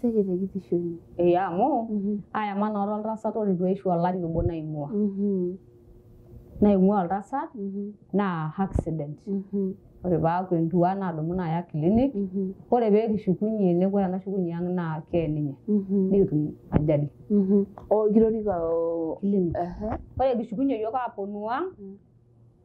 Seke tekitisho ino. Ee amu ayama naa oltasat ore itu aishu olari obo naing'ua. Naing'ua oltasat naa accident. Ore paaku entua nadumu naya clinic. Ore pee kishukunye neeku ore enashukunye ang' naa kee ninye. Nikitum ajali. Oh, kitoriko Clinic. Ore kishukunye yiok aaponu ang'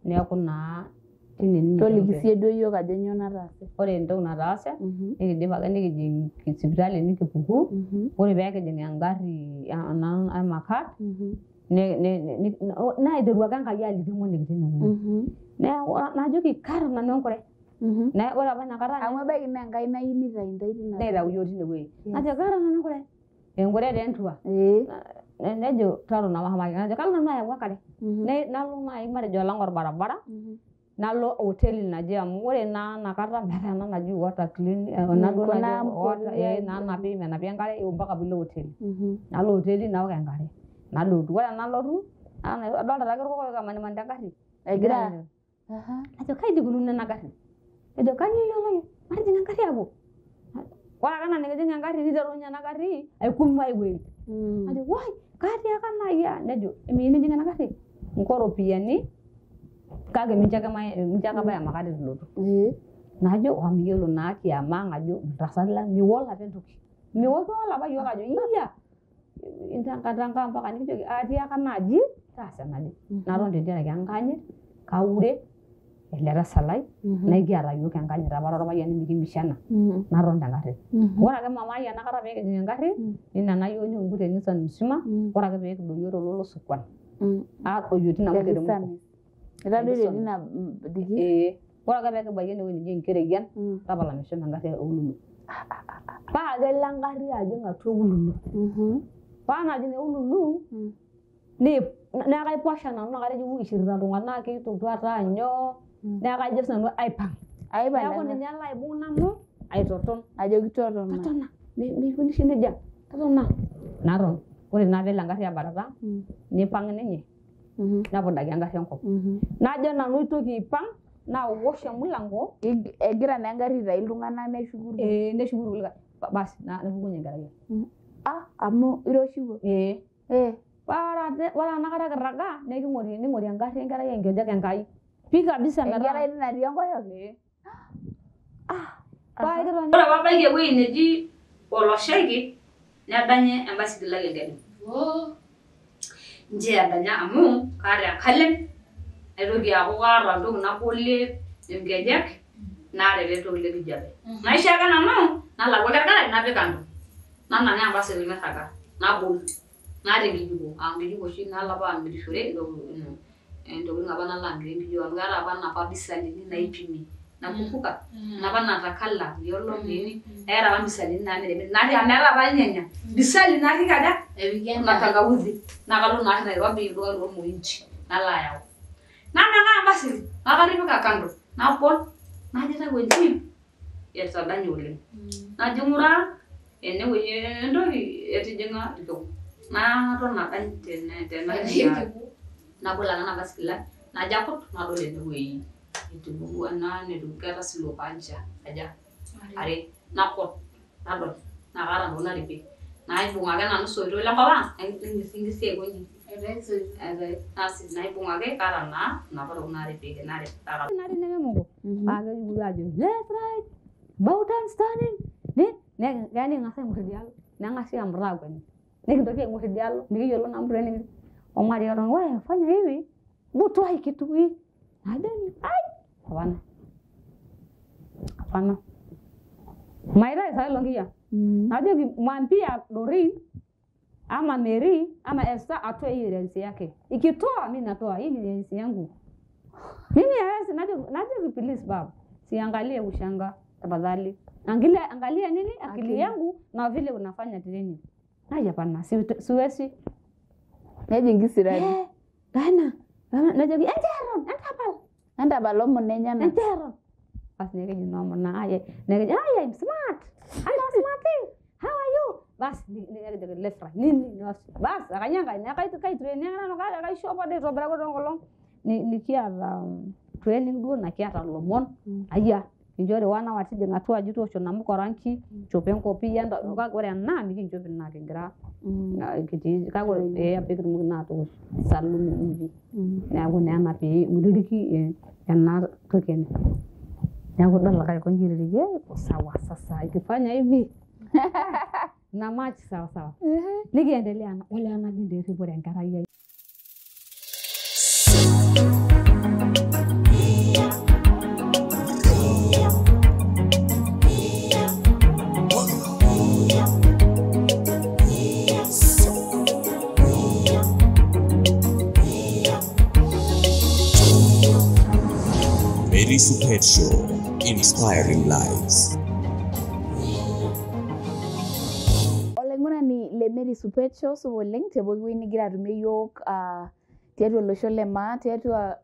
neeku naa tine ninye. Toliki siiyie duo yiok ajo nyoo nataase. Ore entoki nataase nikidip ake nikijing sipitali nikipuku. Ore pee kijing engarri ena emakat naiterua ake Enkai aliki emonek tinewueji. Neeku najoki kaata nanu enkure. Ore apa inakata Amu ebaiki naa Enkai nayieu nitayu intae tina. Naitau iyiok tinewueji. Najo kaata nanu enkure. Enkure taa entua. Nejo totona mahamaki. Najo kalo nanu ayau enkare. Nalo naaji matejo alang orbaribara. Nalo hoteli naje amu ore naa inakata meetae ena naji water clean ena duo naji water naanapi menapi enkare mpaka piilo hoteli. Nalo hoteli naok enkare. Nalotu. Ore enalotu adolta taake irkokoyo emanimanita engarri. Egira. Ajo kaji ikununo ena garri? Ejo kainyioo iyiolo iyie? Matijing'a engarri aapuo. Ore ake ena nikijing engarri niteru ninye ena garri aikum ai wueji. Ajo woi kaatiaka naaji aa nejo emiyieu nijing ena garri? Nko ropiyiani kake mincho ake abaya Makati tulotu. Najo miyiolo naa kiama ang' ajo iltasati lang miwol apa entoki. Miwol apa yiok ajo iyia intangatanga mpaka nikijoki atiaka naaji taasa enaje. Naton tentiaraki enkanyit kaure ele tasat lai naa ekiata yiok enkanyit apa torpayiani mikibishana. Naton tengarri. Ore ake mama ai enakata pee kijing engarri ninana yiok nikimput te Nissan musima. Ore ake pee kidoyio tololosukuan adoyio tina muteremko. Itadoyio tina diki? Ee. Ore ake pee kibayie enewueji neji Enkereyian tapala meshomo engarri eululu. Paa kelo engarri ajing atua eululu. Paa najing eululu naa kaiposha nanu naa katejo ishirita iltung'anak keitoki ataa nyoo neeku kajo sinanu aipang'. Neeku ninye laibung' nanu aitoton. Ajoki totona. Totona. Meikoni oshi nejia. Totona. Naton. Ore naa peelo engarri abatata nipang' ninye nepudaki engarri enkop. Najo nanu aitoki aipang' naosh emulango. Egira naa engarri aitayu iltung'anak neshuku. Ee neshuku irkulikae. Basi nepukunye enkerai ai. Amu iroshiwuo? Ee. Ore enakata kirraga ning'ori engarri enkerai ai nkejek Enkai. Pii kabisa metaa. Enkerai natii enkoshoke? Ore paabaiki ewueji neji Oloshaiki nedanye embaisikil ai enkeju. Nche edanya amu kaata enkalem naitoki aaku kaata entoki nabolie inkejek naata ele toki le kijape. Naisho ake nanu nalau ake orkarash napik kando. Nanang'aa embaisikil mirraga nabol. Naata enkijiko aa enkijiko oshi nalo apa amirishore intokitin apa nalo amirie enkijiko amu keetae apa inapa bisalini naipimi. Nakumbuka napa natakala yellow nini eeta apa mbisalini naamiri natii amu meetae apa irnyanya bisali natii kaja na tangawizi naa kalo naa Nairobi ildukai lormointi nalo ayau. Nanang'aa embaisikil nakatipika kando nabol najo aitayu entip etadanye oleng. Najo ng'uraa enewueji entoki etijing'a irkiku. Naton adany tena nabol ake ena baisikil ai najo akut nadol enewueji etubulua ena keeta slope anja aja are nakut nadol naa kaata ntokitin naripie naibung ake nanu isoitok lenkop ang ning'ising'isi aikonji asi naibung ake kaata naa inapa tokitin naripieki narip. Natii nememuko paa kepuku aajo left right about and standing keya niking'as aing'or idialo neng'asi amutaa akweni nikintoki aing'or idialo mikiyiolo naa mtu enikitii omari we fanya hivi butoa hii kitu hii najo ai hapana hapana maitayu sahi lonkiyia najoki mwambie Doreen ama Mary ama Esther atoe hii lensi yake ikitoa mimi natoa hii ni lensi yangu mimi hawezi. Najoki please baba siangalie ushanga tafadhali angalia nini akili yangu na vile unafanya training. Naja hapana siwezi. Nejing kisirani. Dana najoki enteron entapal entapal omon enyana enteron. Basi nekeji nomon aye nekeji I am smart I am smart how are you basi nekeji left right nini basi akanyanga nakai training nanu kaishopo dei itobiraki toonkolong nikiata training duo nakiata lomon aya Kinchori 1 hour tijing'a atua aji toosho namuka oranki, nchopo enkopiyia kake ore ena mikinchop ina kigira kitii kake pee kitumoki naa atoosh saluni hivi. Neeku naa ena pee miririki ena toki enye. Neeku idol ake aiko inji aiririki iko sawa sasa ikifanya hivi na match sawa sawa. Nikiendelea na ole najing taa erripore enkerai ai. Mary Supet Show, inspiring lives. Olaing'urani le Mary Supet Show supa oleng te pooki wueji nigira atumie iyiok tiatua olosho le maa tiatua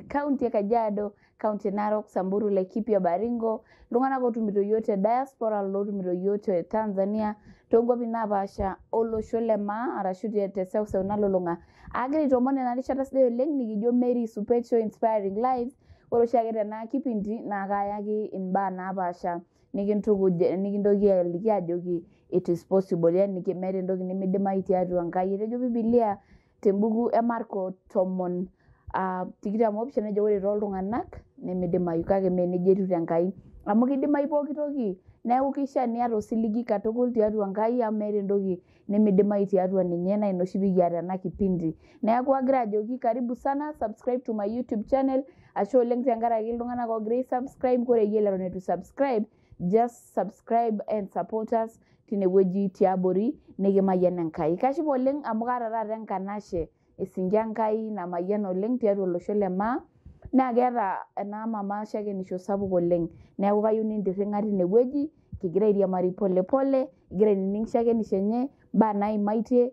county e Kajiado, county e Narok, Samburu, Laikipia, Baringo, iltung'anak ootumito iyiok te diaspora, lootumito iyiok te Tanzania, toonkuapi napaasha olosho le maa arashu te seuseu nalulung'a. Agira aitoomon ena rishata sidai oleng nikijo Mary Supet Show inspiring lives. Ore oshiake tena kipindi naa kayaki imbaa napaasha nikintukuj nikintoki aliki ajoki it is possible, yani meeta entoki nimidimayu tiatua Enkai. Etejo Bibilia tembuku e Marko 10 27 nejo ore tooltung'anak nemidimayu kake mee nejia etiu tenkai amu kidimayu pooki toki neeku kishaa niata osiligi katukul tiatua Enkai amu meeta entoki nemidimayu tiatua ninye naa ina oshi pikiata ena kipindi. Neeku agira ajoki karibu sana, subscribe to my YouTube channel. Ashe oleng tenkaraki iltung'anak oogira ai subscribe. Ore iyie leton eitu subscribe, just subscribe and support us tinewueji tiabori nikimayian Enkai. Kashipa oleng amu kaata taata enkanashe esinki Enkai namayian oleng tiatua olosho le maa naa keeta ena mama shakenisho sapuk oleng. Neeku kayieu nintirring'a tinewueji kigira airiamari pole pole, igira ainining shakenisho enye, imbaa naimaitie,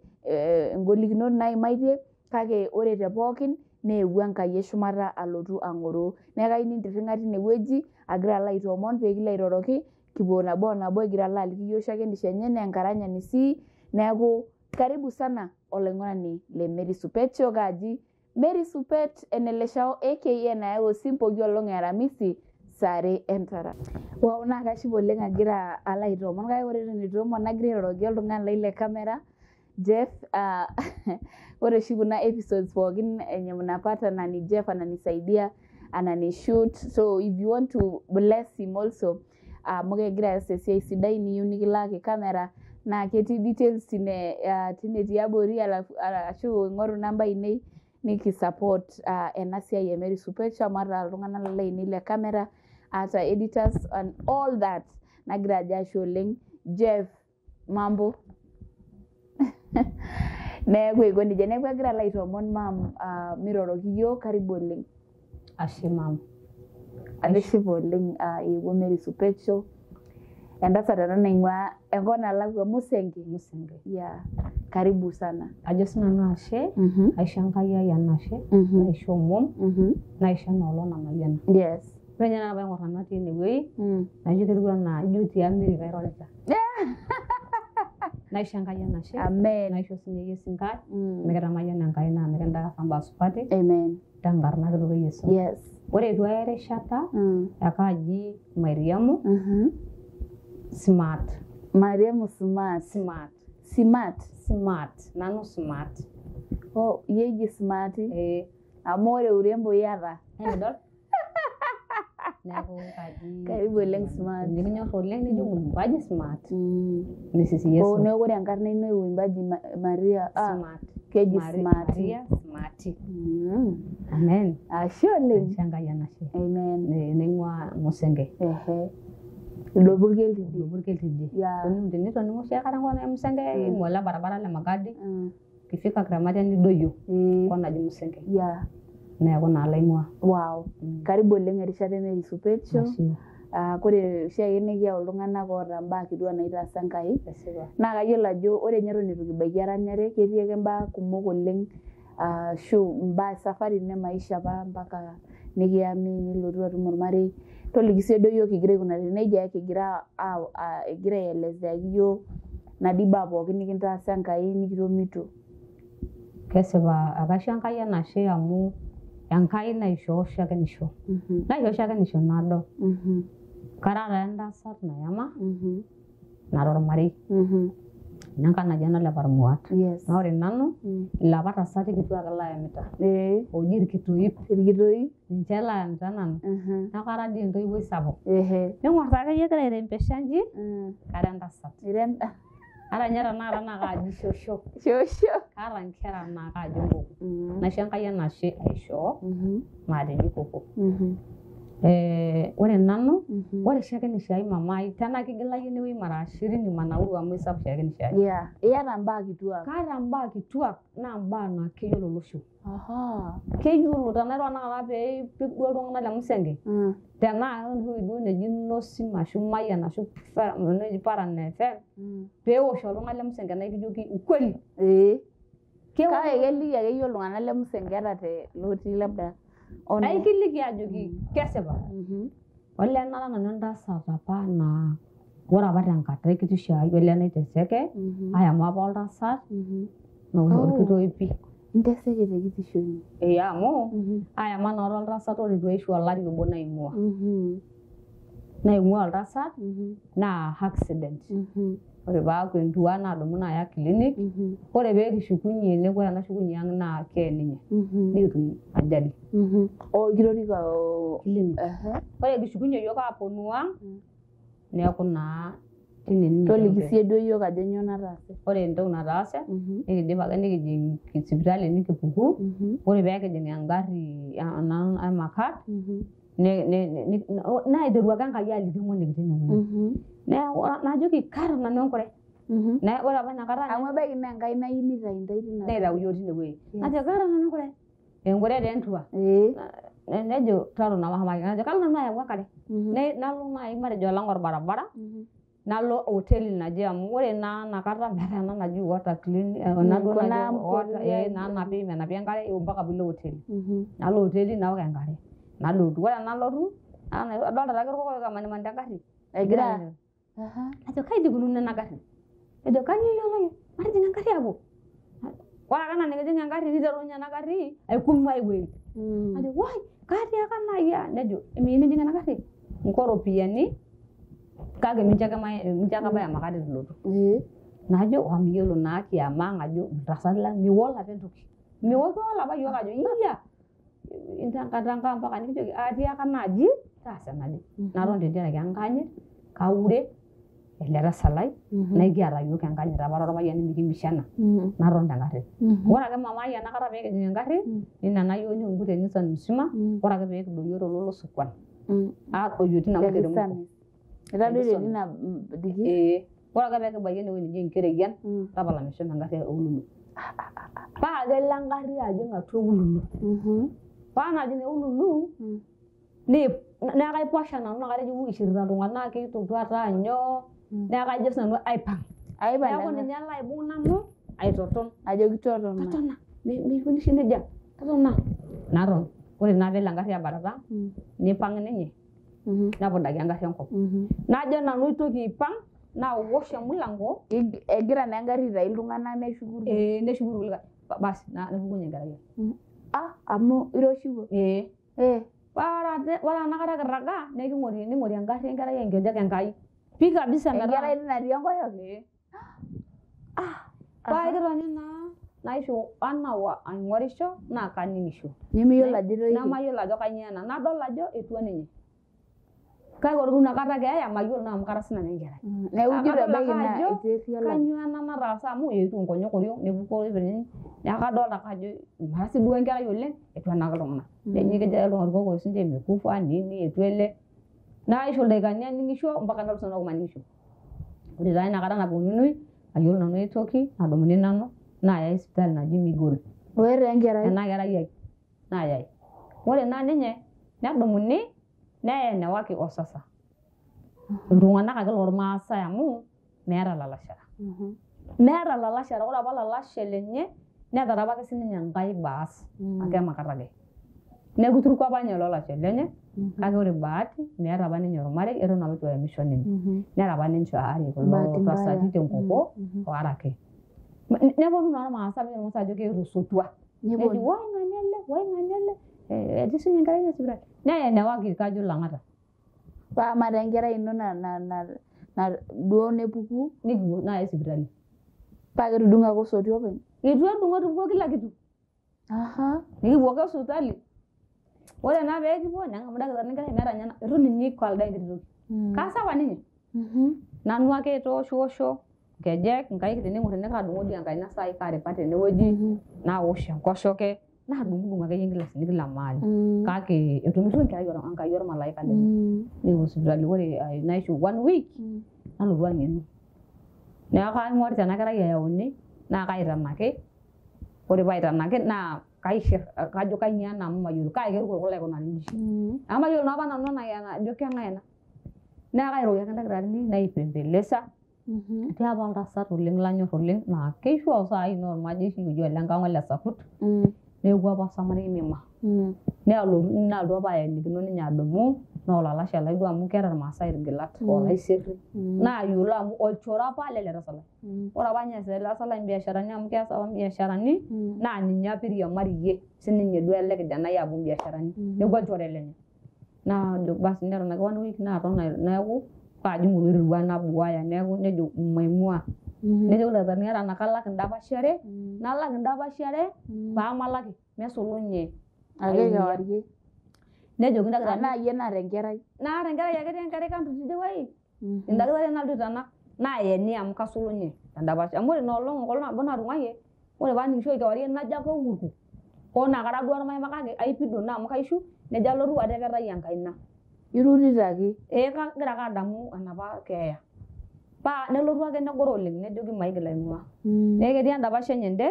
ingolikinot naimaitie, kake ore te pookin neewuo Enkai eshumata alotu ang'oroo. Neeku kayieu nintirring'a tinewueji agira alo aitoomon pee kilo airoroki kipuo nabo o nabo egira alo aliki iyiok shakenisho enye naa enkaranyani sii. Neeku karibu sana olaing'urani le Mary Supet Show kaaji Mary Supet eneleshao aka nayau osim pooki olong e Aramisi saa are entara. Wow, naa kashipa oleng agira alo aitoomon kake ore eton eitu aomon nagira airoroki oltung'ani lai le camera Jeff. Ore oshi kuna episodes pookin enye mnapata na ni Jeff ananisaidia ananishoot, so if you want to bless him also amu kegira aas esiai sidai niyieu nikilaaki camera naa ketii details tine tine tiabori ashu ing'oru namba ainei nikisupport ena siai e Mary Supet Show amu ata iltung'anak lainei le camera ata editors and all that. Nagira ajo ashe oleng Jeff, mambo. Neeku aiko nejia. Neeku agira alo aitoomon mam miroroki iyiok. Karibu oleng. Ashe mam. Atishipa oleng eewuo Mary Supet Show. Entasat ena naing'ua enkop nalakua Musenge. Musenge. Yeah. Karibu sana. Ajo sinanu ashe, aisho Enkai ai enashe, naisho omom, naisho ena olong namayiana. Yes. Ore ninye nanu paing'or nanu atii enewueji, naa ijo ketiu enaa ijo tii America airorita. Naisho Enkai enashe, Amen. naisho sinye iyie esinkai, mikitamayiana Enkai naa mikintaasa imbaa supati, Amen. tenkarna kitok e Yesu. Yes. Ore etu aya erishata, ekaaji Mariamu, Smart. Mariamu Smart. Smart. Smart. Smart. Nanu smart. Oh, iyie eji smart. Eh, Amu ore urembo iyata. emidol? Neeku kaji. Karibu oleng Smart. Nikinyor oleng nijo mwimbaji Smart. Mrs. Yesu. Oh, neeku ore enkarna ino uimbaji Maria. Smart. Keji Smart. Maria Smart. Amen. Ashe oleng. Aisho Enkai enashe. Amen. Naing'ua Musenge. Ehe. Ilo purkel tidie. Ilo purkel tidie. Yeah. Tenitoning'o oshi aikata enkop naji Musenge, iimu ele barabara le Magadi, kifika Kramatia nidoyio enkop naji Musenge. Yeah. Neeku naa laing'ua. Wow. Karibu oleng erishata e Mary Supet Show. Ashe. Ore oshiake nikiyau iltung'anak oota imbaa kituak naitaasa Enkai. Kesipa. Naa kayiolo ajo ore ninye eton eitu kibaiki eranyare ketii ake imbaa kumok oleng ashu imbaa esafari ino emaisha apa mpaka nikiyami nilotu atum ormarei. Toliki sii duo iyiok kigira aikunari nejia kigira egira aielezea iyiok inadi baa pookin nikintaasa Enkai nikitomito. Kesipa akaisho Enkai enashe amu Enkai naishoo shakenisho. Naishoo shakenisho nado. Kara taa entasat nayama nara ormarei. Nenkai naji ena Leparmuat. Yes. Naa ore nanu ilapa tasati kituak laemita. Ooji irkitoip. Irkitoip. Ninche laemita nanu. Neeku kara dii entoiwuoi sapuk. Ehe. Ning'or taa akeyie egira airembesha nji, kara entasat. Ira Ata ninye tenakata naa kaaji shosho. Shosho. Kaata nkera naa kaaji nkoko. Naisho Enkai enashe aishoo maatejo koko. Ore nanu, ore shakenisho ai mama ai tenaa kigilayie enewueji mara ishirini manauru amu isapuk shakenisho ai. Yeah. Iyata mbaa kituak. Kaata mbaa kituak naa mbaa naa keyiolo olosho. Aha. Keyiolo tenairo tenakata pee ipik duo iltung'anak le Musenge tenaa ewueji duo neji Nosim ashu Mayian ashu neji Paran FM peewosh oltung'ani le Musenge naa ekijoki ukweli. Ee. Kewosh Kake keliki akeyie iltung'anak le Musenge ata te lotii labda on naa ikiliki ajoki kesipa. Olee nara nanu entasat apa naa ore apa tenkata ekitisho ai olee naiteseke ayama apa oltasat naa orkitoipi. Inteseke te kitisho ino. Ee amu ayama naa oltasat ore itu aishu olari obo naing'ua. Naing'ua oltasat naa accident. Ore paaku entua nadumu naya clinic, ore pee kishukunyie neeku ore enashukunyie ang' naa keye ninye. Nikitum ajali. Oh, kitoriko. Clinic. Ore kishukunyie yiok aaponu ang' neeku naa tine ninye. Toliki siiyie duo yiok ajo nyoo nataase. Ore entoki nataase nikidip ake nikijing sipitali nikipuku, ore pee kijing engarri ena emakat naiterua ake Enkai aliki emonek tine wueji. Neeku najoki kaata nanu enkure. Ore apa inakata Amu ebaiki naa Enkai nayieu nitayu intae tina. Naitau iyiok tine wueji. Najo kaata nanu enkure. Enkure taa entua. Nejo totona mahamaki. Najo kalo nanu ayau enkare. Nalo naaji matejo alang orbaribara nalo hoteli naje amu ore naa inakata meetae ena naji water clean ena duo Kuna naji water naanapi menapi enkare mpaka piilo hoteli. Nalo hoteli naok enkare. Nalotu. Ore enalotu adolta taake irkokoyo emanimanita engarri. Egira. Najo kaji ikununo ena garri? Ejo kanyoo iyiolo iyie? Matijing'a engarri apuo. Ore ake enaa nikijing engarri niteru ninye ena garri aikum ai wueji. Najo woi katiaka naaji aa nejo emiyieu nijing ena garri? Nkoo iropiyiani kake mincho ake abaya emakati itu ilotu. Najo amu iyiolo naa kiama ang' ajo iltasati lang miwol apa entoki. Mikiwol apa yiok ajo iyia intangatanga mpaka nikijoki atiaka naaji taasa enaje. Naton tentiaraki enkanyit kaure ele tasat lai naa ekiata yiok enkanyit apa torpayiani mikibishana naton tengarri. Ore ake mama ai enakata pee kijing engarri ninana yiok nikimput e Nissan musima, ore ake pee kidoyio tololosukuan adoyio tina muteremko. Itadoyio tina diki. Ee. Ore ake pee kibayie enewueji neji Enkereyian, tapala meshomo engarri eululu. Paa kelo engarri ajing atua eululu. Paa najing eululu naa kaiposha nanu inakata ejo ishirita iltung'anak keitotua nyoo neeku kajo sinanu aipang. Aipang Neeku tena. ninye laibung nanu aitoton. Ajoki totona. Totona. Meikoni oshi nejia. Totona. Naton. Ore naa peelo engarri abatata nipang ninye nepudaki engarri enkop. Najo nanu aitoki aipang nawosh emulango. Egira naa engarri aitayu iltung'anak neshuku. Ee neshuku irkulikae. Basi nepukunye enkerai ai. Ah, amu iroshiwuo. Ee. Eh. Ore enakata kirraga neking'orie ning'orie engarri enkerai ai nkejek Enkai. Pii kabisa metaa. Enkerai natii enkoyoke. Paa kitoni naa naisho one hour aing'orisho naa kaning'isho. Nemiyiolo ajo etoishe. Nemayiolo ajo kainyoo ena. Nadol ajo etua ninye. Kake ore duo inakata keeya mayiolo naa amu kara sinanu enkerai. Neeku ijo Kadol ebaiki ake naa ajo eteria olapa. kainyoo ena nataasa amu eetuo nkonyek oriong nepuko neeku kadolta ake ajo mara sii duo enkerai oleng etua naake iltung'anak. Neji kejo ake irkokoyo sinche imekufa nini etua ele. Naisho ildaikani aning'isho mpaka nalotu sinanu aaku maning'isho. Ore taa inakata naponunui mayiolo nanu aitoki nadumuni nanu nayai sipitali naji Migori. Ore taa enkerai. Ena kerai ai nayai. Ore naa ninye nedumuni neyai enewaki osasa. Iltung'anak ake lormaasai amu meeta ilalashera. Meeta ilalashera, ore apa olalashe lenye netarapaki sininye Enkai baas ake emakata ake. Neeku iturukuo apa ninye ilo lashe lenye kake ore bahati meeta apa ninye ormarei eton apa eitu eyamisho ninye. Nera apa ninche aare kulo Bahati mbaya. tasati tenkoko waare ake. Neponu naa irmaasai irmaasai ajo keeta osotua. Neji woi ng'ania ele, woi ng'ania ele, etii sinye enkerai ine sipitali. Neya enewaki kajo Lang'ata. Paa amaa enkerai ino na duo nepuku nikipuo naa sipitali. Paa ketudung'o ake osoti openy. Eitu edung'o etupukuo kila kitu. Aha. Nikipuo ake sipitali. Ore naa pee kipuo neng'amu ildakitarini enkerai meeta ninye eitu ninye eikalda enkiti toki. Kasawa ninye. Nanu ake etooshiosho nkejek nkaik tening'or tene kaadung'o dii enkaina saai kaaripa tenewueji naosh enkoshoke naadung'udung akeyie nkilasini kila mahali. Kake etomituo enkerai Enkai ormalaika lenye. Nikipuo sipitali ore naishu 1 week nalotu ang'enu. Neeku kaing'orita ena kerai eyauni naa kaitanaki. Ore pee aitanaki naa kaishir kajo kainyoo ena amu mayiolo kake keruko kulo aikunari inji. Amu mayiolo naa apa nanu ajo keng'ae ena. Neeku kairorie ake ildakitarini naipembelesa. Etii apa oltasat oleng lanyor oleng naa keishu saai naa ormajeshi oji ole Nkang ole Sakut. Neeku apa Samarei Mima. Nelotu apa aenikino ninye adumu naa olalashe lai duo amu keeta irmaasai irgilat olaiserri. Naayiolo amu olchore apa lele tasat lai. Ore apa ninye ele tasat lai imbiasharani amu keas apa imbiasharani naa ninye apa eiriamariyie sininye duo ele kijanai aapuo imbiasharani. Neeku olchore lenye. Naajo basi neton ake 1 week naaton neeku kaajing oloirerua nabuaya neeku nejo maing'ua. Nejo ildakitarini ata nakalak indapashi are nalak indapashi are paamalaki mesulunye. Ake kewarie. Nejoki ildakitarini Anaa iyie naata enkerai. Naata enkerai ake etii enkerai kando tidie wueji. Ildakitari nalotu aitanak naayeni amu kasulunye tendapash. Amu ore ina olong enkolong nabo natung'uayie ore paaning'ishoi kewarie najo ake ouku. Hoo naa kara duo ormaima kake aipido naa amu kaishu nejo alotu atepetayie enkaina. Irurita ake. Ee kagira ake adamu enapa keeya. Paa nelotu ake negoro oleng nejoki maigil aing'ua. Neeku ketii endapash enye ende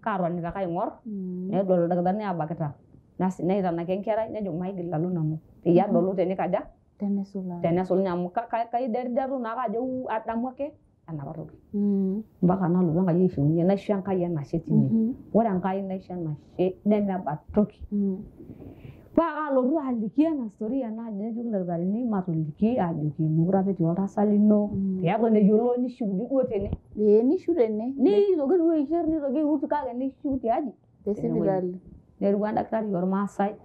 kaatonita ake aing'or nedol ildakitarini aabakita. Naitanaki enkerai nejo maigil alo nanu peyie adolu tenikaja Tenesulaa. tenesulunye amu kaiderideru naake ajo adamu ake enapa toki. Mpaka nalotu Enkai aishiunye naisho Enkai enashe tine. Ore Enkai naisho enashe nemeba toki. Paa kalotu aliki ena story naaji nejoki ildakitarini matoliki ajoki mekure apa etii oltasat lino peeton eyiolo nishiu duo tene. Ee nishu tene. Nitoki duo aishir nitoki airut kake nishiu tiaji. Te sipitali. Nelotu endakitari ormaasai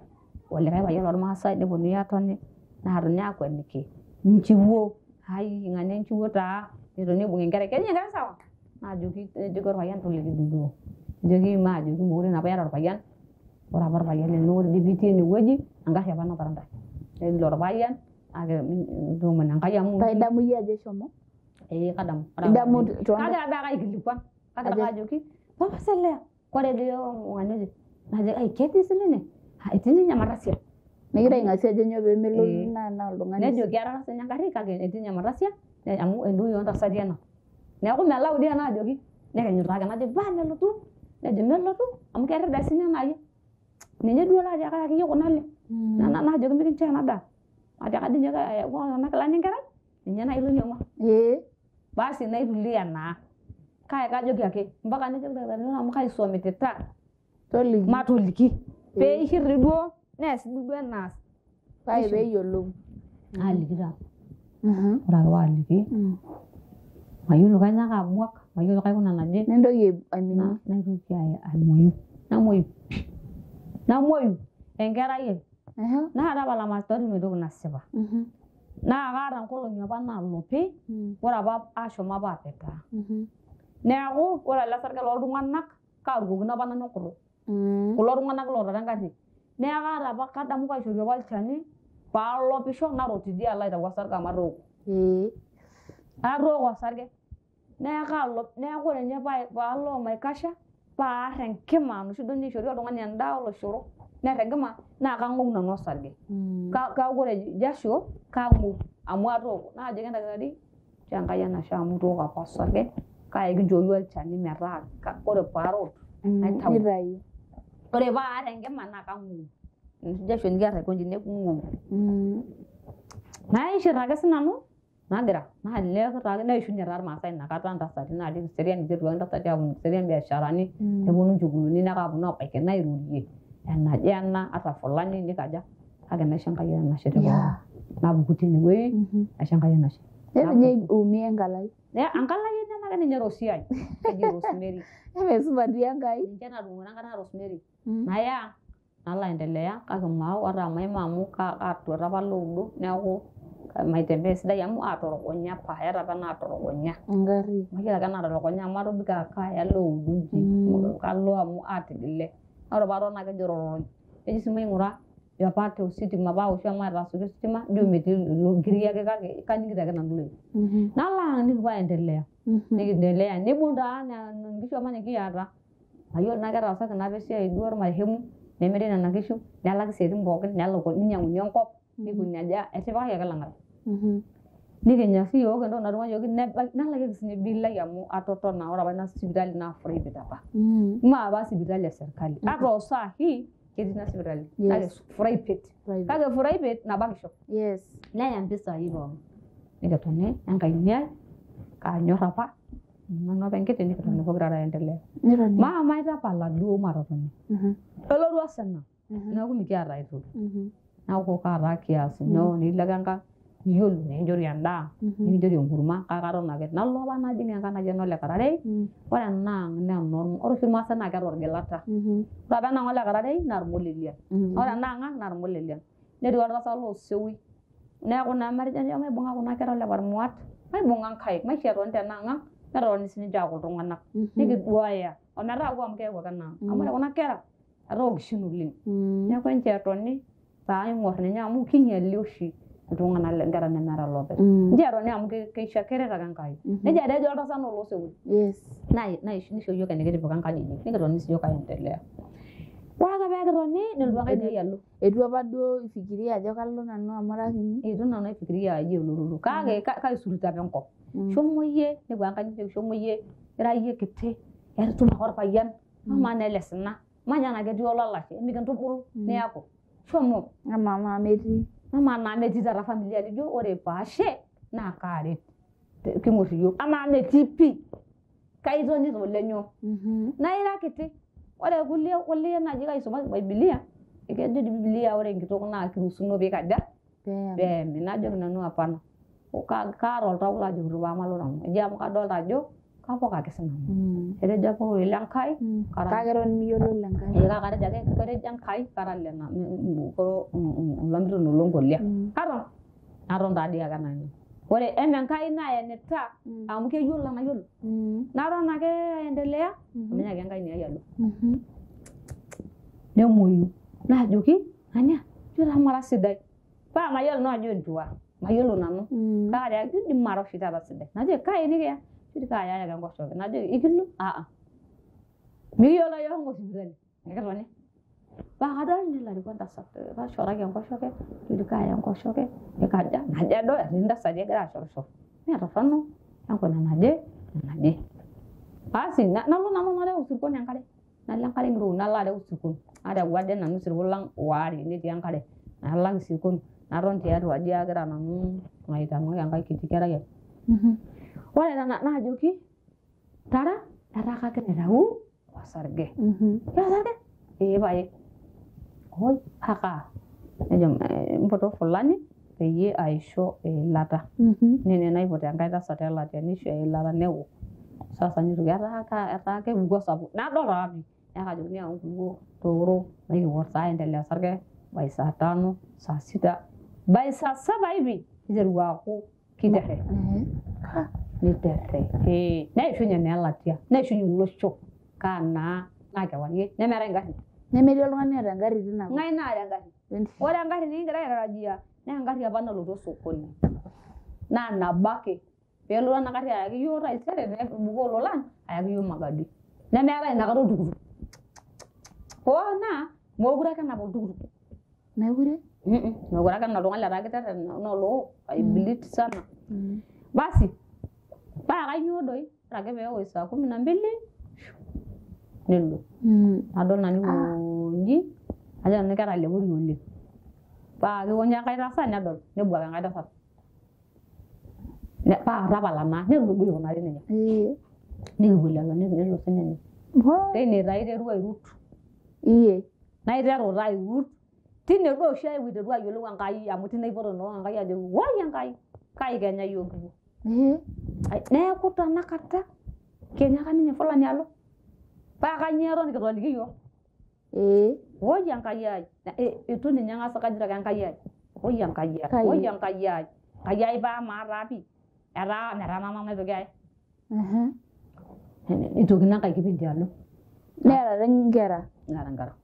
olikae payian lormaasai neponunui aatoni naatoni aakueniki nchiwuo ai ng'ania enchiwuo taa netoni aibung' enkerai keji enkerai sawa naajoki nejoki orpayian toliki duo nejoki maajoki mekure naa apa iyata orpayian ore apa orpayian lino ore dii piitii enewueji engarri apa natara ntae nejo orpayian kake toomon Enkai amu Paa idamu iyie ajo eshomo? Ee kadamu. Idamu Kagira adake aikilikuan kagira ake ajoki tapasali kore dii ng'ania oje najo ai ketii sininye etii ninye Matasia. Negira aing'asia ajo nyoo pee melotu naa oltung'ani. Nejo keetara sininye engarri kake etii ninye Matasia amu entoki oontasati ena. Neeku melau dii ena ajoki nekenyu taake najo paa melotu nejo melotu amu kerida sininye enaaji. Ninye duo latiaka ayaki iyie kuna ale. Najoki mikinchoo ena daa. Atiaka dii ninye kuna kilani enkerai ninye naaji loinyang'ua. Ee. Basi naitulia naa. Kake kajoki ake mpaka nejo ildakitarini amu kaisumitita. Toliki. Matoliki. Pee ishir duo nees duo enaas. Kake pee eyiolou. Naaliki taa. Ore ake paaliki mayiolo kainyioo ake abuak mayiolo kaikuna naje. Nintoki aiminie. Naitoki amuoyu. Namuoyu. Namuoyu enkerai ai. Naa tapala matolimu entoki nasipa. Naa kaata nkolong'i apa naalopi ore apa ashomo apa apetaa. Neeku ore ele sarge looltung'anak kaarukokino apa nanu enkutuk. Kulo tung'anak lootara engarri. Neeku kaata apa kadamu kaishori apa olchani paalopisho narotidi alo aitau osarge amu atooko. Atooko osarge. Neeku alop neeku ore ninye paalo omaikasha paar enkima enoshi duo nishori oltung'ani endaa oloshoro neer enkima naa kang'ou nanu osarge. Kaaku ore jasho kang'ou amu atooko. Naajoki endakitari nchoo Enkai enashe amu itooko apa osarge kake kinchooki olchani metaa ore paarot naitau. Nitayu. Ore paar enkima naa kang'ou. Enoshi jasho nikiar aikonji neeku ing'ou. Naishir ake sinanu nagira naalek taake neishunye taa irmaasai inakata ntasati natii Kiserian iteruaki ntasati aaponu Kiserian biasharani neponu nchugulini neeku aaponu abaiki nairorie enaje ena ata fulani nikaja kake naisho Enkai enashe te pookin. Napuku tinewueji naisho Enkai enashe. Neitu ninye iumia enkalai. Enkalai ena ake ninye Rosiai keji Rosemary. Eme supati Enkai. Ninche natudung'oto enkata Rosemary. Naya nalo aendelea kake maau ata maima amu katuata apa loudo neeku Maitembea sidai amu aatorogonya paayat apa naatorogonya. Engarri. Mayiolo ake naatorogonya amu atobiko aa kaaya loudu nji. Kalo amu aatigile. Ore paaton ake ejo rorony. Nejo sii maing'ura apa tositima paaoshu amu aatasoki ositima ijo metii nkiri ake kake kaning'ito ake nanu iloito. Nalo ang' nikipuo aendelea. Nikiendelea nibung' taa nkishu apa nikiata. Mayiolo tenaa ketaasaki naa apa esiai duo ormarehemu nemiri nena kishu nelaki isiaitin pookin ninyang'uni enkop nikoni aja etipikaki ake Lang'ata. Nikinya siyiok entoki natung'uayioki nelakieki sinye bill ai amu atotona ore apa ina sipitali naa private apa. Mme apa sipitali e serkali. Ata oo sahi ketii ina sipitali kake private. Kake private nabakisho. Neya mpisai pookin. Nikitoni enkaini ai kaanyor apa nanu apa enkiti nikitoni pokira are aendelea. Maama aitapala duo matotoni. Elotu osina neeku mikiata ai toki. Neeku kaata kias nyoo nilo ake enkang' iyiolo nikinchori endaa nikinchori enkurma kake katon ake. Nalo apa najing enkang' naji ene Ole Kararei, ore ena ang' naa ore oshi irmaasai naa keeta orgilata. Ore apa ena ang' Ole Kararei naa irmolelian. Ore ena ang' naa irmolelian. Netii oltasat loosewi. Neeku naa matejo maibung'a kuna kera ole Parmuat, maibung'a nkaik, maishoo etoni tena ang' netoni sininche aaku iltung'anak. Nikiduaya ometaaku amu keeku ake ena ang'. Amu ore kuna kera etaa okishin oleng'. Neeku enchoo etoni paaing'or ninye amu kinyiali oshi iltung'anak inkera nemeeta ilopeny. Nchoo etoni amu keisha keret ake Enkai. Nejia dee ejo oltasat naa oloosewi. Nisho iyiok enikitipika nkajijik nikitoni siyiok aendelea. Ore ake pee kitoni nelotu enkae ai alo. Eitu apa duo ifikiria ajo kalo nanu amu ara kinyi? Eitu nanu aifikiria ajo elototo kake kaisurita apa enkop. Shomo iyie nepuo enkae nijoki shomo iyie ira iyie kiti etum ake orpayian amaa naa ele sina manya enaa ketii olalashe emikintubulu niaku shomo. Amaa naa metii? Amaa naa metii taata familia nijo ore paashe naa kaaret king'or iyiok amaa metii pii kaitonita olenyoo. Naa ira kiti ore kulie naaji kaisuma bibilia kejo bibilia ore enkitok naa kiruhusuno piikaja peemi. Najoki nanu hapana kaata oltau lajokito paamalo nanu eji amu kadolta ajo kapok ake sinanu. Etejo apa ororei le Nkai Kake eton miyiolo le Nkai. Kake atejo ake ketejo Enkai kara olamirani loonkolia. Katon naton taadii ake nanu. Ore eme Enkai nayenita amu keyiolo enayiolo. Naton ake aendelea omenyaki Enkai ai alo. Nemuoyu naajoki ng'ania ijo taa mara sidai. Paa mayiolo naa ajo entua mayiolo nanu. Kake atejo ijo mara oshi taata sidai. Najoki kai nikiya? Ijo kaayaya ake enkoshoke. Najoki ikilo? Aa. Mikiyiolo iyiook shomo sipitali. Ekitoni. Paa kadol nelo ariku entasat kashoraki enkoshoke, ijo kaaya enkoshoke nikaja najo ado etii ntasati egira ashorishor. Mee torrono enkuna naje enaje. Basi nalo nanu nareu isirkon enkare. Nalo enkare ng'iro nalo areu isirkon. Areu ade nanu isirkon lang' waare netii enkare. Nalak isirkon naton tiatua aji agira nanu aitang'oki enkae kiti kerai ai. Ore naajoki tara etaa kagira aitau osarge. Ore osarge? Ee pae. Oi paka nejo mpoto fulani peyie aisho eilata. Nene naipot enkae tasat elatia nisho eilata newok. Sasa nitoki etaa kepuku osapuk. Nadol taa pii. Neeku kajokini yau nkulupuok tooro nikiwor taa aendelea osarge by saa tano, saa sita, by saa saba hivi niteru aaku kiterre. Niterre. Neishunye naa elatia, neishunye olosho kaa naa naa kewarie nemeetae ingarrin. Nemetii oltung'ani oota engarri tina kop. Ng'ae naata engarri? Ore engarri nikingira aitarajia naa engarri apa nalotu osokoni. Naa nabo ake peelotu ena garri ayaki iyiok taisere nebukoo ilolan ayaki iyiok magadi. Nemeetae inakata oltukutuk. Hoo naa mookure ake enap oltukutuk. Meekure? Meekure ake enaa oltung'ani letaa kiterre naa oloo aibilit sana. Basi paa kainyoo doi ore ake peewosh saa kumi na mbili nelo. Nadol nanu inji ajo nanu ketalepori oleng. Paa kikonji enkae tasat nedol nebuak enkae tasat. Paa tapala naa nelo duo aikunari nejia. Nikipuo lelo nelo sininye. Teine taa aiterua airut. Iyie. Naiteru taa airut. Tine duo oshi aiteru ayiolou Enkai amu tine aipoto naa Enkai ajoki woi Enkai kai kenya iyiok kipuo. Neeku tanakata kenya aka ninye fulani alo. Paa kanyoo eton kitoniki iyiok? Woi Enkai ai. Itu ninye ang'as kajito ake Enkai ai. Woi Enkai ai. Woi Enkai ai. Kai ai paa maata pi. Etaa metaa mama naitoki aya. Nitoki ina nkae kipindi alo. Neeta taa inkera. Neeta inkera.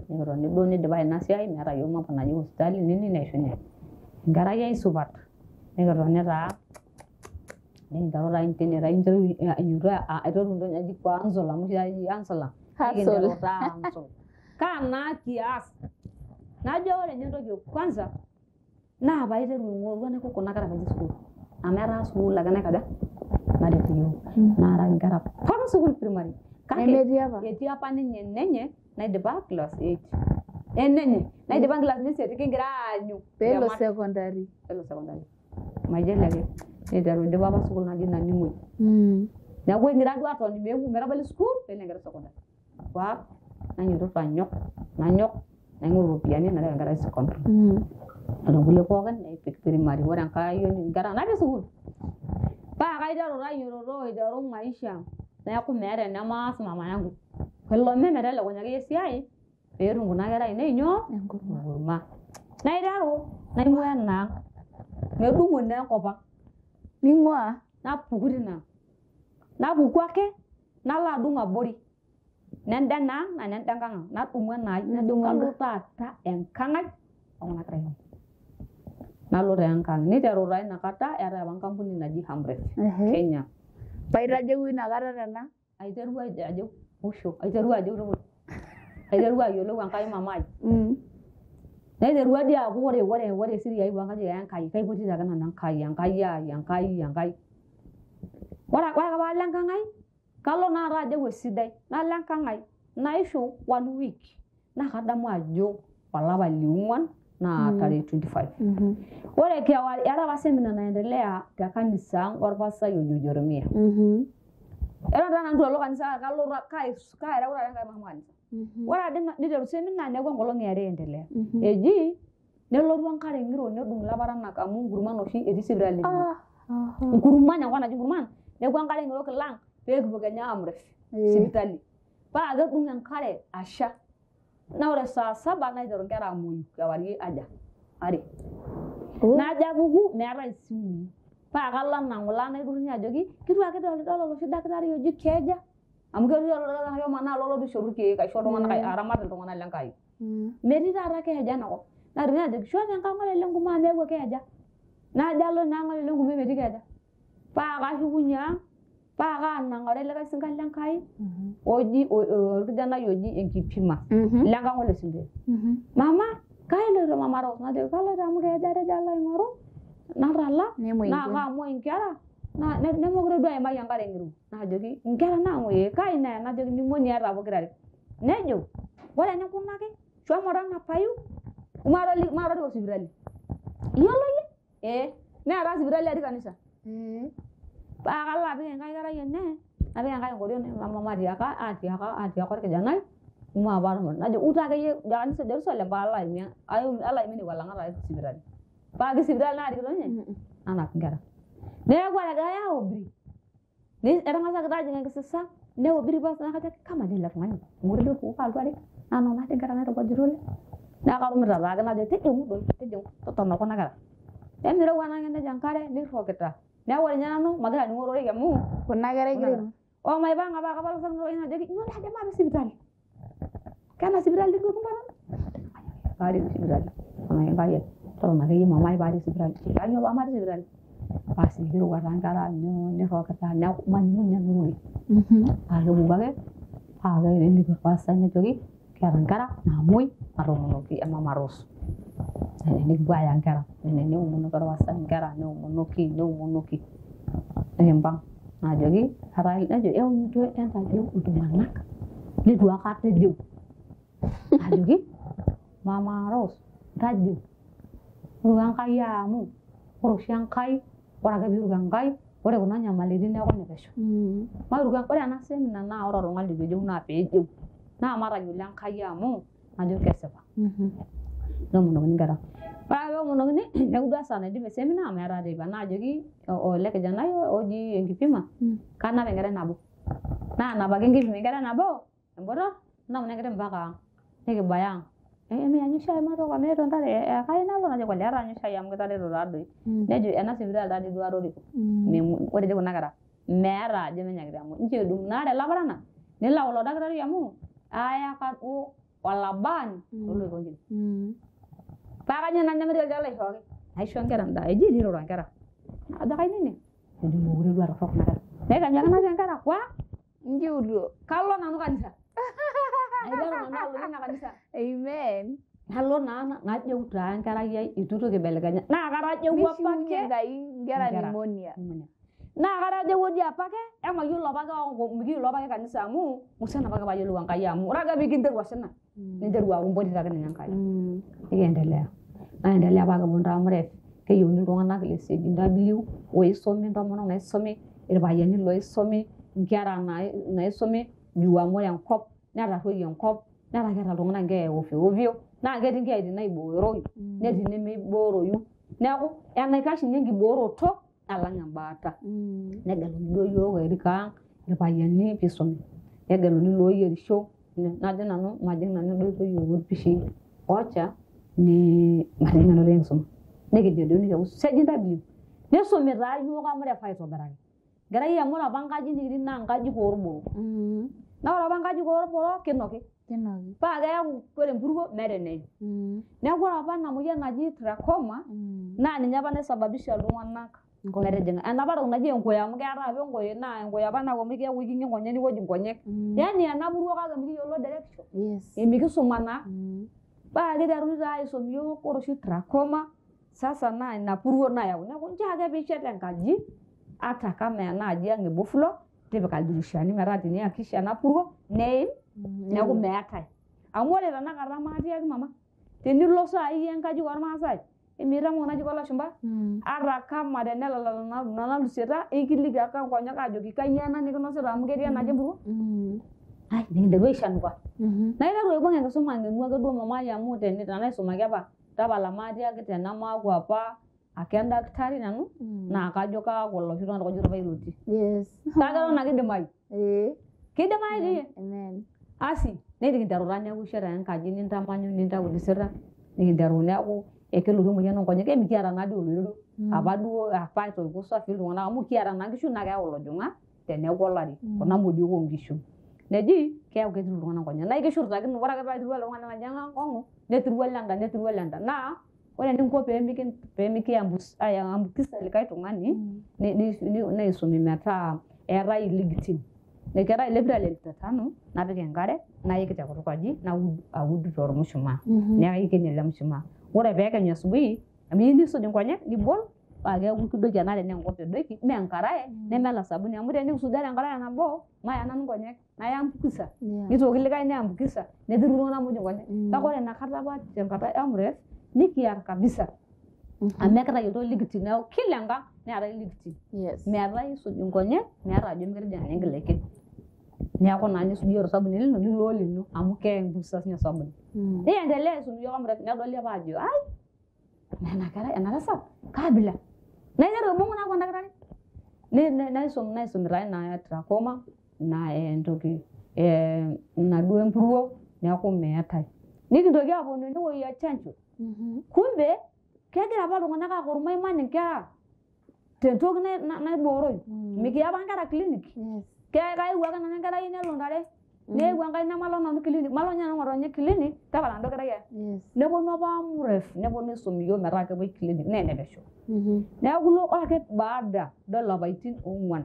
Nikitoni duo nidipa ina siai meeta yiok mambo naji hospitali nini neishunye. Enkerai ai supat. Nikitoni taa nikinteru taa tine aiteru entoki naji hustle amu oshi taata eji hustler. Nikinteru taa hustle. Kaa naa kias. Najo ore ninye entoki e kwanza naa paiteru aing'oru enaiko kuna kera peeji sukuul. Amu etaa sukuul ake naikaja naret iyiok. Naaraki inkera pookin sukuul primary. Kake Nemetii apa? etii apa ninye enenye naidipa class 8. Enenye naidipa nkilasini isiet kigira aanyu Peelo ntemat. secondary. Peelo secondary. Mayiolo ake. Niteru idipa apa sukuul naji Naning'oi. Neeku ekigira duo atoni meeu metabali sukuul peelo enkerai secondary. Waak nainyototo anyok nanyok naing'oru iropiyiani nareu enkerai secondary. Ore nkulie pookin naipik primary. Ore enkae ayioni inkera natii sukuul. Paa kaiteru taa ainyototo aiteru maisha neeku meeta enemaas mama yangu. Kilome metelekunye akeyie esiai peetum kuna kera ainei nyoo enkurma. Naiteru naing'ua enaang. Medung'o naa enkop ang. Ning'ua? Napuku tina ang. Napuku ake nalo adung abori. Nenda enaang naa nenda enkang ang. Nadumu enaai najo kalo taata enkang ai o kuna kera ainei. Nalo taa enkang. Niteru taa inakata eetae apa enkampuni naji Amref Kenya. Paitajeu inakata tena? Aiterua ajo musho, aiterua ajo tukul. Aiterua ayiolou Enkai mama ai. Naiterua dii aaku ore esiri ai kajo Enkai, kaipotito ake nanu Enkai, Enkai ai, Enkai, Enkai. Ore ake paalo enkang ai, kalo naata ajo esidai, nalo enkang ai, naishu one week. Naa kadamu ajo olapa liong'wan naa tarehe 25. Ore kewarie, eetae apa seminar naendelea te kanisa ang orpastai ojo Jeremia. Eton taa nanu itu alo kanisa kalo kaareu taata Enkai mahomo kanisa. Ore ade niteru seminar neeku enkolong eare eendelea. Eji nelotu enkare ng'iro nedung ilaparanak amu nkurman oshi etii sipitali. Nkurman enkop naji nkurman neeku enkare ng'iro kilang pee kipuo kenya Amref sipitali. Paa kedung enkare asha. Naa ore saa saba naiteru inkera aamuoyu kewarie aja are. Najo apuku meetae isimui. Paa kalo anang'ulaa naidurrunye ajoki kitu ake idolidolo oloshi dakitari oji Keeja amu ketii oldakitari omanaa lolotu aishoru irkeek aisho iltung'anak aramat iltung'anak le Nkai. Metii taata Keeja enakop. Naidurrunye ajoki shomo enkang ore ele nkume amu eewuo Keeja. Najo alo ina ang ore ele nkume metii Keeja. Paa kashukunye ang paa kaanang'are likae sinka le Nkai oji orkijanai oji Enkipima le nkang ole Simbet. Mama kailoito mama Rose najoki kaloito amu Keeja atejo alo aing'oru natala naa kaamuoi inkera naa nemekure duo aimaki enkare ng'iro. Najoki inkera naamuoi ee kai naya najoki pneumonia eeta pokirare. Nejo ore eninkunaki shomo tanapayu maatoriko sipitali. Iyiolo iyie? Ee. Meeta sipitali atii kanisa. Paa kalo apik enkae kerai ene napik enkae enkoriong mama atiaka atiaka atiaka orkijanai maapa najo uta akeyie kanisa Jerusalem paa alo aimie alo aimie nekua lang'at sipitali. Paa sipitali naarikito ninye nanap inkera. Neeku ore egirai aobiri etang'asaki taa ajing enkisisa neobiri pasa naa kajo kamaa dii ele tung'ani mekure duo epuku alotu arik naa nona dii inkera nairowuajita oleng. Neeku karumita taake najo tijing'u doi tijing'u totona kuna kera. Emirewua ena ang' nejo enkare nirrokita. Neeku ore ninye nanu magira aning'o ororei amu Kuna kera egira aing'or. Omaipang'a paa kapalasakino oltung'ani ajoki nyoo dii ajo maape sipitali. Kena sipitali duo kimpata? Paarik sipitali. Totona Enkai ai. Totona akeyie mama ai paarik sipitali. Kanyoo paa matii sipitali? Basi kirowua taa nkera nyoo nirrokita neeku maning'o ninye nanu ororei. Paa kepuku ake paa keliki orpastai nejoki kiata inkera naamuoi matoomonoki emama Rose. Nikipuo aaya inkera neomonoki orpastai inkera neomonoki neomonoki nikimpang' najoki nejo eunito entajeu iltung'anak leitu aikata ejeu. Najoki mama Rose ntajeu ruko Enkai amu ore oshi Enkai ore ake piiruko Enkai ore kuna nyamalitin neeku inepesho. Maturuko ore ena semina naa ore oltung'ani leitu ejeu naa peejeu. Naa matayiolo Enkai amu najo kesipa. Neomonokini inkera. Ore ake peomonokini neeku duo esaa naidip esemina amu etaa teipa naajoki ele kijanai oji Enkipima kanap enkerai nabo. Naanapaki Enkipima enkerai nabo embotor nanap ina kerai mpaka ang. Nikibaya ang. Emianyu shai matooko meeto ntare Enkai nalo najo kole etaanyu shai amu kitareto taadoi. Nejo ena sipitali taadoi duo atoriko. Ore dii kuna kera meeta ajo menyakita amu nchoo edung naa ore laparanak nilak ilo dakitari amu ayaka duo olabaani loloikonji. Paa kajo nanu nemetii olchani laishooki. Naisho nkera endaa eji nirura nkera. Ajo kainini. Nejo mekure duo aa torrok kuna kera. Naitanyanyuka natii nkera kwa Nkiuto. Kalo nanu kanisa. Aiteru nanu alotu ina kanisa. Amen. Nalo naa najo taa enkerai ai itu toki aibelekenya. Naa katajeuwua Nishiunye apake. Enkai nkera pneumonia. Naa katajeuwua dii apake emayiolo apake mikiyiolo apake kanisa amu musana apake payiolou Enkai amu ore ake piikinteru osina ninteru aaku impotito ake ninye Enkai. Nikiendelea. Naendelea apake kiponu taa Amref keyieuni iltung'anak le CGW oisumi intomonok naisumi irpayiani loisumi inkera naisumi juu amu ore enkop netarruoyie enkop netaa keeta iltung'anak inkeeya ovyo ovyo naa ketii inkeyaitin naibooroyu netii nemeibooroyu neeku enaikash ninye enkibooroto alang embaata. Negeluni duo yiok eriko ang irpayiani piisumi negeluni ilooyierisho najo nanu majing nanu enda oitoi orpishei ocha ni matijing'a ena oitoi enkisuma nikijo doi nikiaku CGW nisumi taa yiok Amref aitobiraki. Enkerai amu ore apa nkaji nikitii naa nkajijik orboro. Naa ore apa nkajijik orboro kinoki. Kinoki. Paa keeku ore empuruo meeta eneim. Neeku ore apa ina moyian naji trachoma naa ninye apa naisababisha iltung'anak metijing'a. Enapa toki naji enkoye amu keetae apa enkoye naa enkoye apa naaku amu keeku ikinyi nkonyek niwoj nkonyek. Yaani ena puruo kake mikiyiolo direction. Emikisuma naa. Paa kiteruni taa aisum iyiok ore oshi trachoma sasa naa ina puruo nayau. Neeku nchoo ake piishet enkaji ata kama ena aji ang e bofulo tipika ildirishani metaa teniakisha ena puruo neim neeku meetae. Amu ore tenakata maatiaki mama tenilo saai enkaji ormaasai emitamok kuna ajijik oolashumba ata kama tenelala nena lusieta ikiliki ake nkonyek ajoki kanyio ena nikinosita amu ketii enaji empuruo. Ai nikinteru aishanuka. Naiteru aibung enkisuma ang'enu ake duo mama ai amu tenaisumaki apa tapala maatiaki tenamaaku apa ake endaktari nanu naa kajo kaaku oloshi tung'ani oji orpailoti. Kake eton ake idimayu. Kidimayu dii. Amen. Asi nikinteru taa neeku ishet ake enkaji nintamanyu nintau ilisita nikinteru neeku ekelotu emoyian oonkonyek emikiata naa dii oloirerio apa duo apa etoiwuo safii iltung'anak amu kiata naa nkishu naa keyau ilojong'ak teneeku olari kuna modiok oonkishu. Neji keeku ketiru iltung'anak nkonyek naa ekishurtakino ore ake paa etiru ele tung'ani lenkaji ang enkong'u netiru olenda netiru olenda naa ore eninko pee mikiambukisa likae tung'ani neisumi metaa eetae iligitin. Keetae ele pira le lita tano napik enkare naik tekutuk aji naud aud tormushumaa. Neeku ikenyu ele mushumaa. Ore peekenyu asubuhi amu iyieu nisuj nkonyek nibol paa keeku kidoiki enaare naa enkop edoiki mee enkarae neme sabuni amu tenikisujare enkarae nabo maya nanu nkonyek nayambukisa nitoki likae neambukisa netiru iltung'anak muj nkonyek. Kake ore inakata apa tenkata e Amref nikiar kabisa amu ekitayioloito likitin neeku kila enkang neetae likitin. Meetae isuj nkonyek meeta ajo mikitijing'a ningil aiken. Neeku naa nisujie osabuni lino nilo olino amu keambukisa sinye osabuni. Niendelea aisum iyiok Amref nedoli apa ajo ai ena kerai ena tasat kaabila. Naiteru aibung naaku endakitari. Naisum taa ina trachoma ina entoki inaduo empuruo neeku meetae. Nikintoki aaponu enewueji e chanjo. Kumbe kegira apa iltung'anak aaku ormaiman inkera tentoki naibooroyu. Mikiya apa nkera clinic. Kaewuo ake nanu enkerai nelo ntare. Neewuo enkai nemalo nanu clinic. Malo ninye nanu ng'otonye clinic tapala endo kerai ai. Neponu apa Amref neponu aisum iyiok metaa kepuoi clinic naa enepesho. Neeku ilo ore ake baada idol lapaitin oong'uan.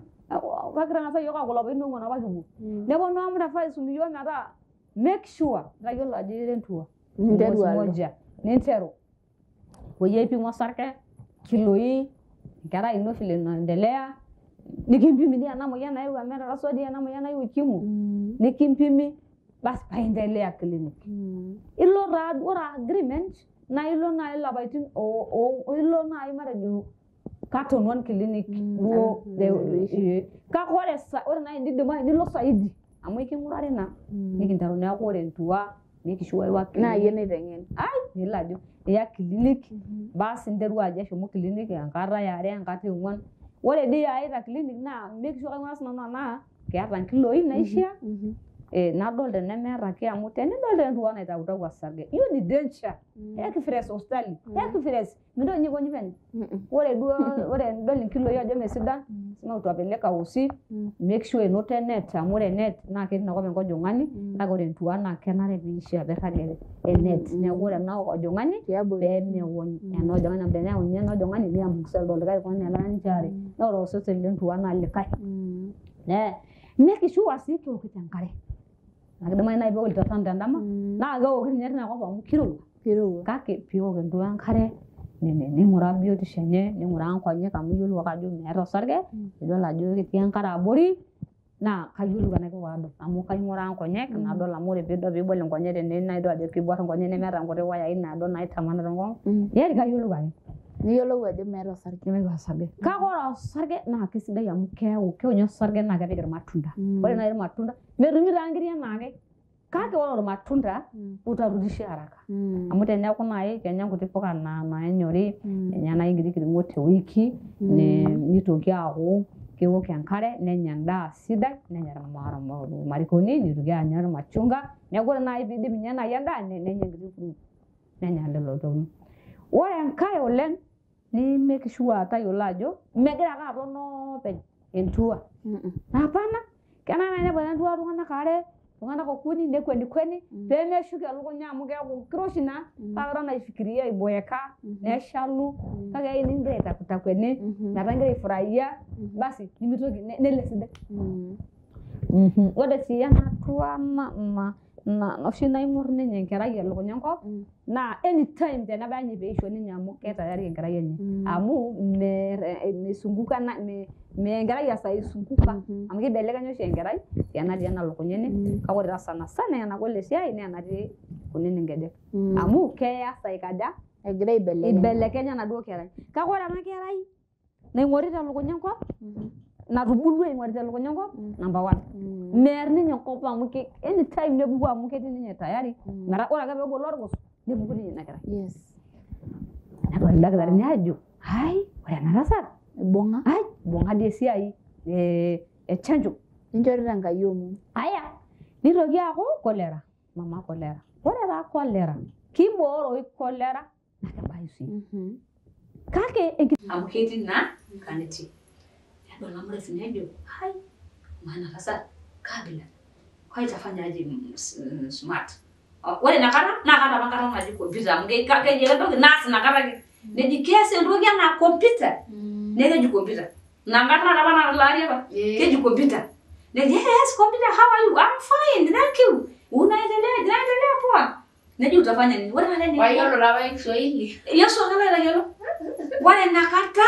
Kakitang'asa iyiok aaku lapaitin oong'uan apa kipuo. Neponu Amref aisum iyiok metaa make sure itayiolo ajo ira entua. Ninteru alo. Moja. Ninteru. Peyie aipimo osarge, kiloi, enkerai ino vile naendelea, nikimpimi dii ena moyian nayewuo amu etarasua dii ena moyian naji ukimwi, nikimpimi basi paendelea clinic. Ilo taa ore agreement naa ilo naaji lapaitin ilo naaji matejo kat ong'uan clinic duo kake ore naaji nidimayu nilo saidi amu eking'urari naa. Nikinteru neeku ore entua nikishuo iwa clinic. Naa iyie naiteng'en. Ai nilo ajo iya clinic basi nterua ajo eshomo clinic enkata e are enkata e ong'uan. Ore dii ayaita clinic naa make sure kaing'uraa sinanu enaa keeta nkiloi naishaa Nadol tenemeeta ake amu tenidol entua naitautau osarge hiyo ni danger. Ekifres hospitali, ekifres mintoki ninye aikonji penyo. Ore duo ore enidol inkiloi ajo mesidan, sima utapeleka hosi, make sure enoto enet amu ore enet naa ketii inakop enkojong'ani kake ore entua naa kenare piishaa peirrag enet. Neeku ore ena ojong'ani peemewony ena ojong'ani amu tenewony ninye ena ojong'ani niambukiza lido likae tung'ani ena ninche aare. Naa ore osesen lentua naa likae. Make sure sii keokito enkare. Naa kidimayu naaji peewok lita tano tendama naa keoki ninye tina kop amu kirowua. Kake piiwok entua enkare ning'uraa biotisho enye, ning'uraa nkonyek amu iyiolou ake ajo meeta osarge, nidol ajo ketii enkare abori naa kayiolou enaiko paadol amu kaing'uraa nkonyek nadol amu ore piidol piibol inkonyek tene naa idol ajo kiborr inkonyek nemeeta nkuti wayai naado naitamana tenkong'u. Yaani kayiolou ake. Niyiolou ajo meeta osarge. Nemeeta osarge. Kake ore osarge naa kisidai amu keeku keonye osarge naa kepik irmatunda. Ore naaji irmatunda metumi taa nkiri enaake. Kake ore irmatunda utarudisha haraka. Amu teneeku naaji kenya nkuti puka naanyori, enya naaji enkiti kiring'o te wiki, nitoki aaku kewok enkare, nenya endaa sidai, nenya irmarikoni, nitoki anya irmachunga. Neeku ore naaji piidip ninye naaji endaa nenya enkiti fruit. Nenya lelo tokitin. Ore enkae oleng ni make sure tayiolo ajo megira ake aton oopeny entua. Hapana, kenare naaji neboita entua iltung'anak aare, iltung'anak okuni nekwenikweni peemeshuko elukunya amu keeku kiroshi naa paa keton aifikiria aiboeka neshalu kake keyieu nigira aitakutakueni metaa ingira aifurahia basi nimitoki nelo esidai. Ore sii ena tua oshi naing'or ninye enkerai elukunya enkop naa anytime tenebaya ninye peisho ninye amu ketayari enkerai enye amu misunguka me enkerai esaa isunguka amu kibelekenya oshi enkerai enatii ena lukunya ene kake ore taa sana sana enagol esiai naa enatii kunini nkejek amu keya saa ikaja Egira aibelekenya. Ibelekenya enaduo kerai. Kake ore ena kerai naing'orita elukunya enkop natubulua aing'orita elukunya enkop number one. Meer ninye enkop amu anytime nepuku amu ketii ninye tayari metaa ore ake peebolu orgos nepuku ninye ina kerai. Nedol ildakitarini aajo hai ore ena tasat Ibung'a. ai ibung'a dii esiai e chanjo. Ninchorita Enkai omon. Aya nitoki aaku cholera, mama cholera. Ore taa cholera kibooroyu cholera naa kebayu sii. Kake Amu ketii naa nkang'itie. Nedol Amref nejo hai maana tasat kaabila kaitafanya aje smart. Ore inakata naa kaata apa enkata naji computer amu keji ake entoki naas inakata ake. Neji keas entoki enaa computer. Neeku keji computer. Ina kata apa naa ilo ari apa. Keji computer. Neji yes computer, how are you? I'm fine, thank you. Unaendelea? Naendelea poa. Neji utafanya nini? Ore taata eniko Wayiolo taa apa Kiswahili. Yesu ake laitayiolo. Ore inakata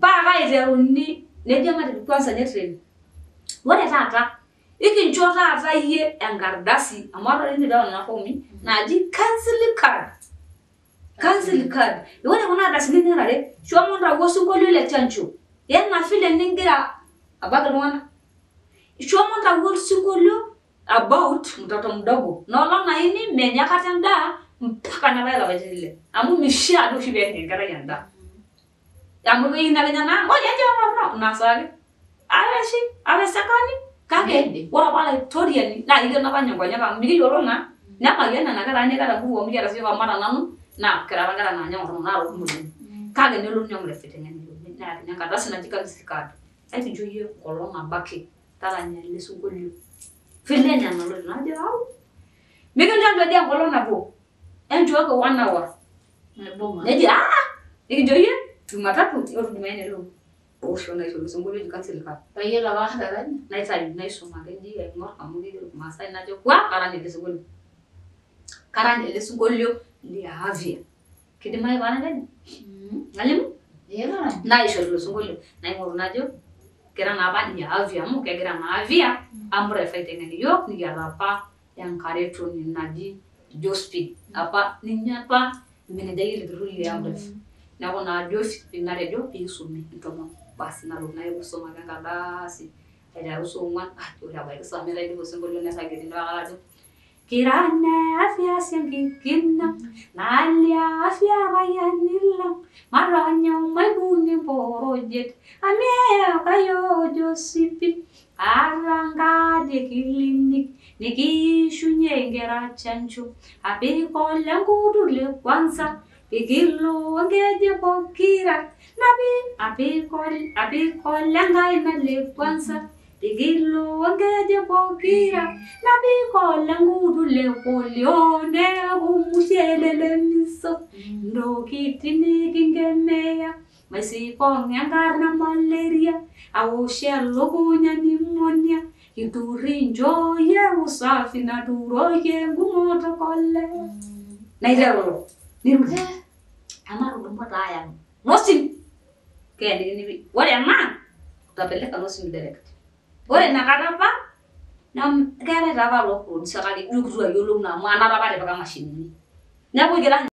paa kaiteruni nejo matipik kwanza nye training. Ore taata ikincho taata iyie enkardasi amu ore nidol nena fomi naaji counseling card. Counseling card. Ore kuna ardasini nira are, shomo ntau osinkolio le chanjo. Enaa vile ningira abak iltung'anak. Shomo ntau osinkolio about mtoto mdogo. Inoolong naini menya aikata endaa mpaka nebaya ilapaitin ile. Amu mishaa duo oshi peenya enkerai endaa. Amu keyieu ake ninye naa ngoja enchoo ina saa ake. Aweshi, awezekani kake ore apa olaitoriani naa kikeno apa ninye nkonyek amu mikiyiolo naa. Nemayian nena kera amu keeta nguvu amu kiata siyiok amu ata nanu naa kira apa nkera naa ninye naarok kumok oleng. Kake nelotu ninye Amref aiteng'en neyakini enkardasi naji counseling card. Ekincho iyie enkolong nabo ake taranya ele sinkolio. Vile enaa enaloito najo au. Mikincho dii enkolong nabo. Enchooki 1 hour. Neji nikincho iyie Jumatatu ore Jumanne elo. Osho naisho osinkolio oji counseling card. Payiolo apa ataranya. Naitayu naisum ake ji aing'or amu kejo Irmaasai najo kwa karany ele sinkolio. Karany ele sinkolio le afya. Kidimayu paarany penyo? Nalimu? Ee taranya. Naisho ilo sinkolio naing'oru najo kera naa apa ni afya amu kegira naa afya Amref aiteng'en iyiok nikiata apa enkaretoni naji Josephine apa ninye apa ormenejai ele turrur le Amref. Neeku naa Josephine natejo piisumi intomonok. Basi nalotu naisum ake enkardasi aiteru saa ong'uan ore ebaiki saa miet aidipa osinkolio nairragie tine ajo kira ne afya siankikina nalia afya payiani lang matonyo maibung'ie mporojet ameyaka yiok Josephine ata nkaji e kilinik Nikiishunye inkera chanjo apik olenkutu le kwanza pikilo onkejek pokira napik apik olenkaina le kwanza pikilo onkejek pokira napik olenkutu le polio neeku mushele lemiso ntokitin nikinkemea maisikong enkarna malaria awosh elukunya pneumonia kituri nchoi e usafi naturoki engumoto cholera naiteru nirudi amatudumu taa aya nosim keenikini ore ena utapeleka nosim direct ore inakata apa keetae taa apa loo producer kake ijo kitu ayiolou naa amu anapa apa atipika imashinini neeku egira.